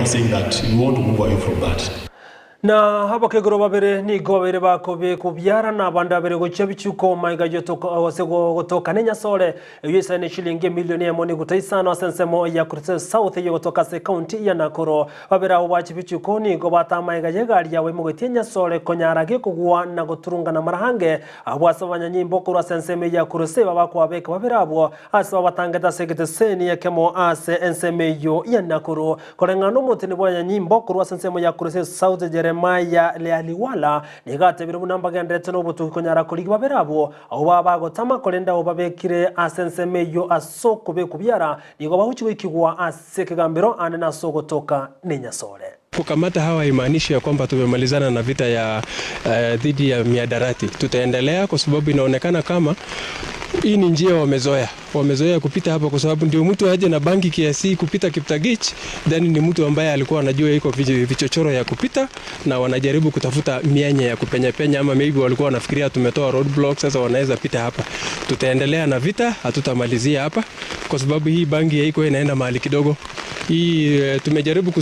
we are saying that we want to move away from that. Na abakegoro babere nigo babeire bakobekwa biara, na abande babere gochia bichuko maiga y'otoka gose gotoka nenyasore, eyio esaine chilingi emilioni eyemo neguta isano ase ensemo ya Kuresoi South eyio egotoka ase ekaunti ya Nakuru. Babere abwo bachia bichuko nigo bataa maiga y'egari yabo emogetie enyasore konyara gekogwa na goturungana mara ange abwo ase abanyanyimbo korwa ase ensemo eyio ya Kuresoi babakwabeka babere abwo Ase babatangete ase egeteseni ekemo ase ensemo eyio ya Nakuru, koreng'ana nomoteni bw'abanyanyimbo korwa ase ensemo ya Kuresoi South Jeremiah Lealiwala nigo atebire buna mbagenderete nobotuki konyara korigia babere abwo abwo baba bagotama korende abwo babekire ase ensemo eyio ase okobekwa biara nigo bagochia goikigwa ase ekegambero aande nase ogotoka nenyasore. Kukamata hawa haimaanishi ya kwamba tumemalizana na vita ya dhidi ya mihadarati. Tutaendelea kwa sababu inaonekana kama hii ni njia wamezoea. Wamezoea kupita hapa kwa sababu ndio mtu aje na bangi kiasi kupita Kiptagich, then ni mtu ambaye alikuwa anajua iko vichochoro ya kupita na wanajaribu kutafuta mianya ya kupenya penya, ama maybe walikuwa wanafikiria tumetoa roadblock, sasa wanaweza pita hapa. Tutaendelea na vita, hatutamalizia hapa kwa sababu hii bangi haiko inaenda mahali kidogo. Hii tumejaribu.